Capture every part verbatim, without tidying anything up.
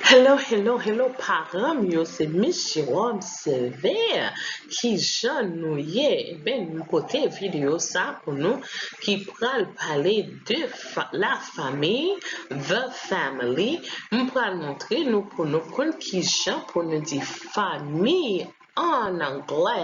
Hello, hello, hello, paran m yo, se Miss Jerome Sylvain. Kijan nou ye? Ebyen, m pote videyo sa pou nou ki pral pale de fa, la famille, the family. M pral montre nou pou nou konn kijan pou nou di fanmi an anglè,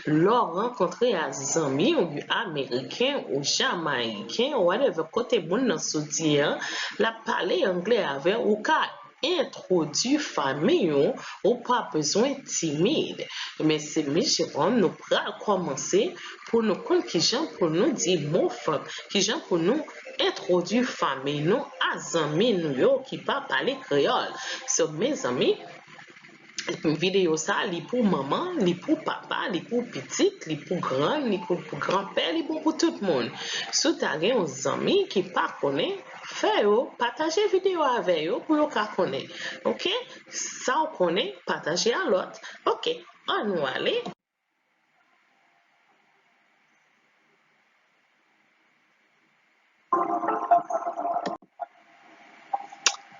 lè w rankontre a zanmi w ameriken ou jamayiken, whatever, kote moun nan soti an, l ap pale anglè avè w, ou ka entwodui fanmi w, ou pa bezwen timid. Men se Miss Jerome, nou pral kòmanse pou nou konn kijan pou nou di mo fanm, kijan pou nou entwodui fanmi nou a zanmi nou yo ki pa pale kreyòl. So, mezanmi, videyo sa, li pou manman, li pou papa, li pou pitit, li pou grann, li pou, pou granpè, li bon pou tout moun. Si w ta gen yon zanmi ki pa konnen, fè yo pataje videyo avè yo pou yo ka konnen. Oke? Sa w konnen, pataje a lòt. Oke, ann nou ale.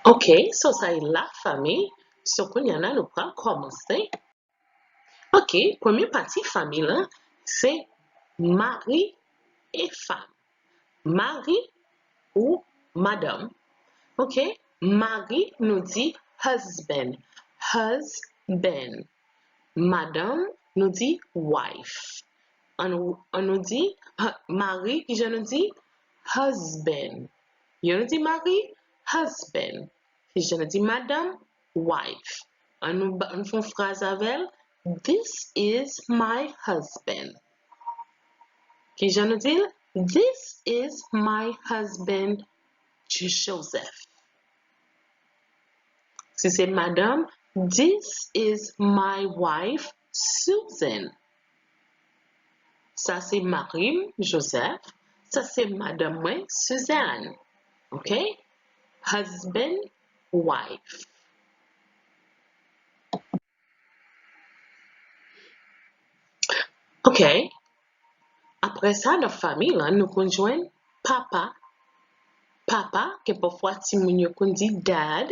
Ok, so sa e la fanmi. So kounye a la nou pral kòmanse. Ok, premye pati fanmi lan se mari e fanm. Mari ou madanm. Ok, mari nou di husband. Husband. Madanm nou di wife. An nou, an nou di mari, kijan nou di? Husband. Jan nou di mari? Husband. Kijan nou di madanm? Wife. An nou, an nou fè yon fraz avè l. This is my husband. Kijan nou di l? This is my husband, Joseph. Si se madanm, this is my wife, Susan. Sa se mari m, Joseph. Sa se madanm mwen, Suzanne. Ok? Husband, wife. Ok. Apre sa, nan fanmi lan, nou konn jwenn papa. Papa, gen pafwa timoun yo konn di dad.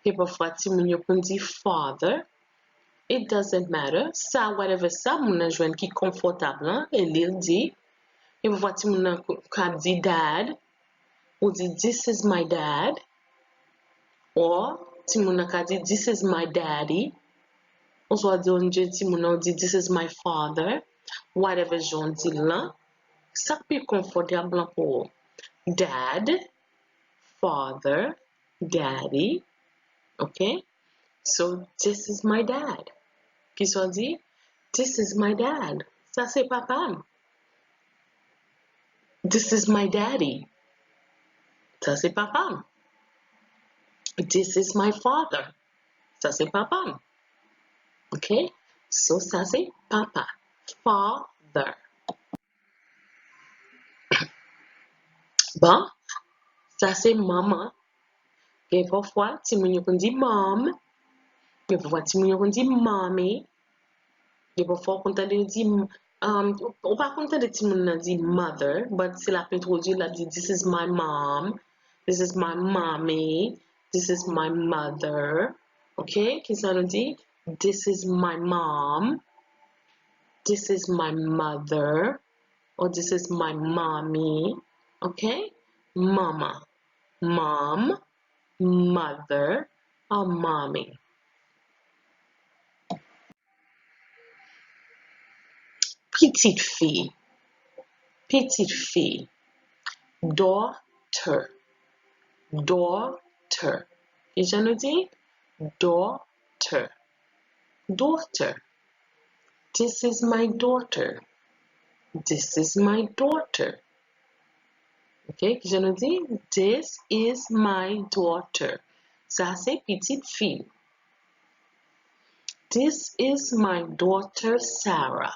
Gen pafwa timoun yo konn di father. It doesn't matter. Sa, whatever sa moun nan jwenn ki konfòtab lan, e li l di. Gen pafwa timoun nan ka di dad. Ou di, this is my dad. Or, timoun nan ka di, this is my daddy. Oswa di, ou di timoun nan, ou di, this is my father. Whatever jan w di l lan, sa k pi konfòtab lan pou ou. Dad, father, daddy. Ok? So, this is my dad. Kisa w di? This is my dad. Sa se papa m. This is my daddy. Sa se papa m. This is my father. Sa se papa m. Ok? So, sa se papa. Father. Bon, sa se manman. Gen pafwa, timoun yo konn di mom. Gen pafwa, timoun yo konn di mommy. Gen pafwa, ou konn tande yo di, um, ou pa konn tande timoun nan di mother, but si l ap entwodui, l ap di, this is my mom, this is my mommy, this is my mother. Ok? Kisa nou di? This is my mom. This is my mother. Or this is my mommy. Ok? Manman. Mom, mother, or mommy. Pitit fi. Pitit fi. Daughter. Daughter. Kijan nou di? Daughter. Daughter. This is my daughter. This is my daughter. Ok, kijan nou di? This is my daughter. Sa se pitit fi m. This is my daughter Sarah.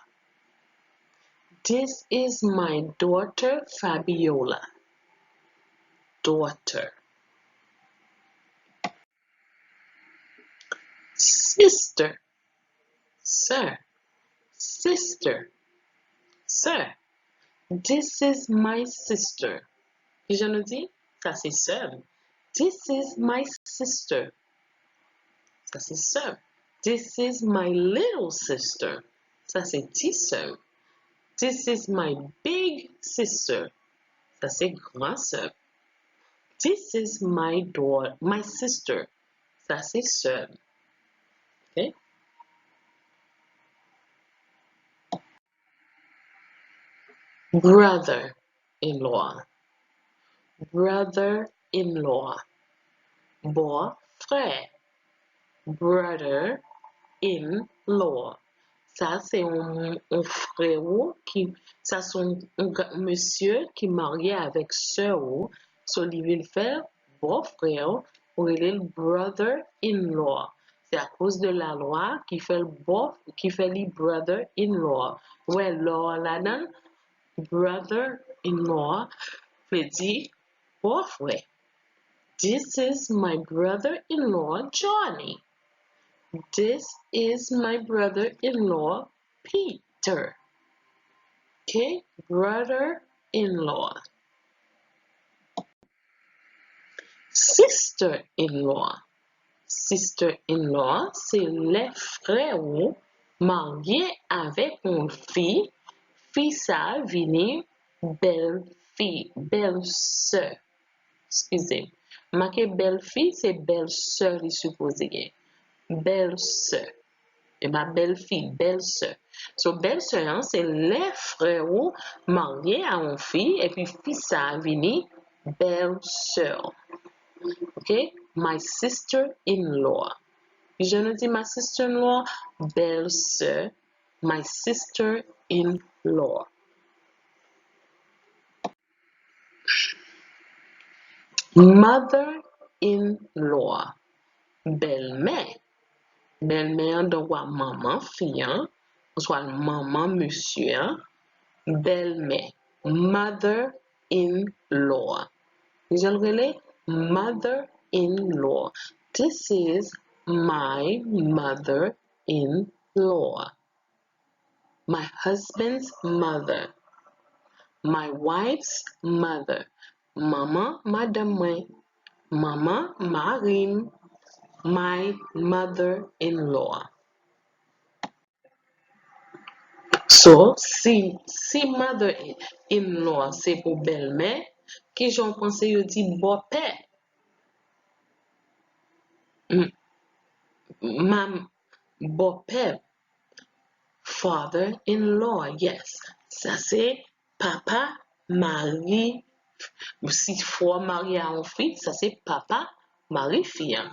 This is my daughter Fabiola. Daughter. Sister. Sè. Sister. Sè. This is my sister. Kijan nou di? Sa se sè m. This is my sister. Sa se sè m. This is my little sister. Sa se ti sè m. This is my big sister. Sa se gran sè m. This is my daughter, my sister. Sa se sè m. Ok? Brother-in-law. Brother-in-law. Bò frè. Brother-in-law. Sa se yon, yon frè ou ki, sa se yon, yon ga- mesye ki marye avèk sè ou. So, li vin fè bò frè ou, ou rele l brother-in-law. Se akoz de lalwa ki fè l bò, ki fè li brother-in-law. Ou wè law ladan l, brother-in-law vle di bò frè. This is my brother-in-law, Johnny. This is my brother-in-law, Peter. Ok? Brother-in-law. Sister-in-law. Sister-in-law, se lè frè ou marye avèk yon fi, fi sa a vini bèl fi, bèl sè. Eskize m. Make bèl fi, se bèl sè li sipoze gen. Bèl sè. E pa bèl fi, bèl sè. So, bèl sè an, se lè frè ou marye a yon fi, epi fi sa a vini bèl sè. Ok? My sister-in-law. Kijan nou di my sister-in-law? Bèl sè. My sister-in-law. Mother-in-law. Bèlmè. Bèlmè an, donk, w a manman fi an, oswa manman mesye an. Bèlmè. Mother-in-law. Kijan l rele? Mother-in-law. This is my mother-in-law. My husband's mother. My wife's mother. Manman madanm mwen. Manman mari m. My mother-in-law. So, si, si mother-in-law se pou bèlmè, kijan w panse yo di bòpè? M, mam, bòpè. Father-in-law, yes. Sa se papa mari. Si frè w marye a yon fi, sa se papa mari fi an.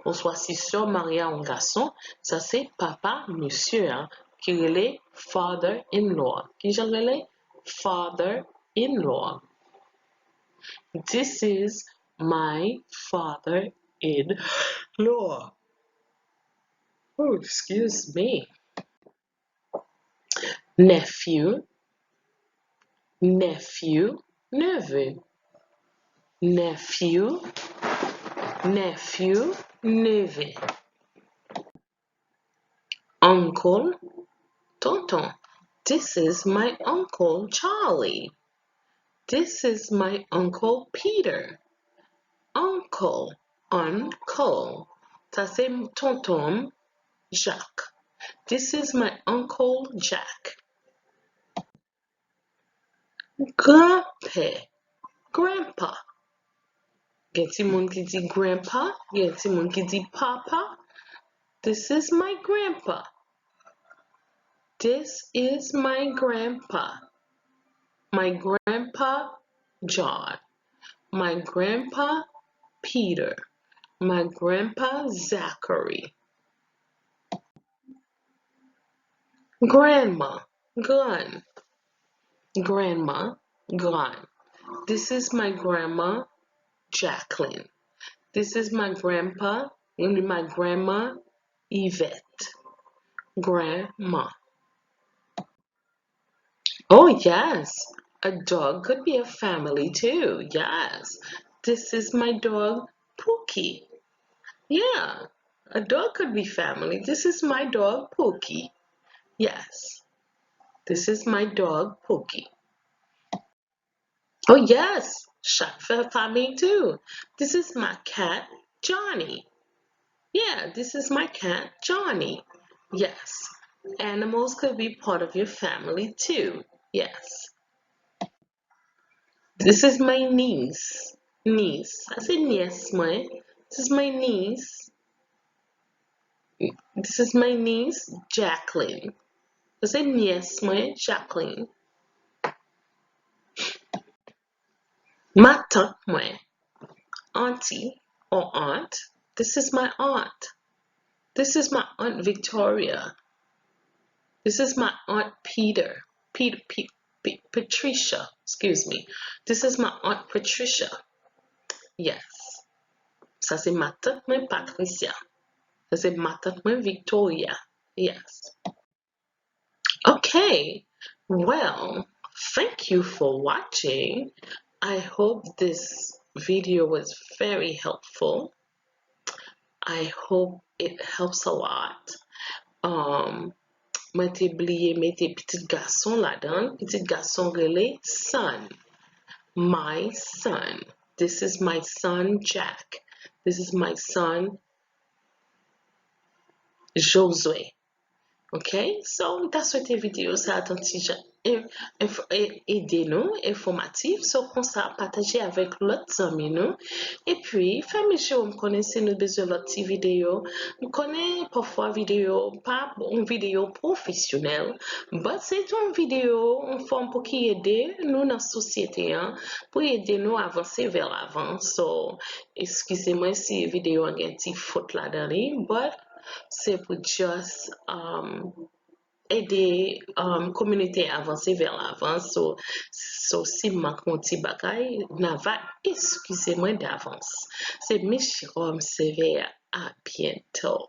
Oswa si sè w marye a yon gason, sa se papa mesye an ki rele father-in-law. Kijan l rele? Father-in-law. This is my father-in-law. Oh, excuse me. Nephew, nephew, neveu. Nephew, nephew, neveu. Uncle, tonton. This is my uncle Charlie. This is my uncle Peter. Uncle, uncle. Sa se tonton m Jacques. This is my uncle Jack. Granpè, grandpa. Gen timoun ki di grandpa, gen timoun ki di papa. This is my grandpa. This is my grandpa. My grandpa John. My grandpa Peter. My grandpa Zachary. Grandma, gran. Grandma, gran. This is my grandma, Jacqueline. This is my grandpa, my grandma, Yvette. Grandma. Oh, yes. A dog could be a family too. Yes. This is my dog, Pookie. Yeah. A dog could be family. This is my dog, Pookie. Yes. This is my dog, Pookie. Oh, yes. Chat fè fanmi too. This is my cat, Johnny. Yeah, this is my cat, Johnny. Yes. Animals could be part of your family too. Yes. This is my niece. Niece. Sa se nyès mwen. This is my niece. This is my niece, Jacqueline. Sa se nyès mwen, Jacqueline. Matant mwen. Auntie or aunt. This is my aunt. This is my aunt Victoria. This is my aunt Peter. Peter, Pe- Pe- Patricia, excuse me. This is my aunt Patricia. Yes. Sa se matant mwen Patricia. Sa se matant mwen Victoria. Yes. Okay. Well, thank you for watching. I hope this video was very helpful. I hope it helps a lot. Um, mwen te bliye mete pitit gason ladan. Pitit gason rele son. My son. This is my son Jack. This is my son Josue. Ok? So, m ta swete videyo sa a t on ti jan e- enf- e- ede nou, enfòmatif. So, konsa, pataje avèk lòt zanmi nou. Epi, fè Miss Jerome konnen si nou bezwen lòt ti videyo. M konnen pafwa videyo pa yon videyo pwofesyonèl, but se yon videyo, yon fòm pou ki ede nou nan sosyete an, pou ede nou avanse vè lavan. So, eskize mwen si videyo an gen ti fot ladan li, but se pou just um, ede um, kominote avanse vè lavan. So, so si m manke yon ti bagay, n a va eskize mwen davans. Se Miss Jerome Sévère. À bientôt.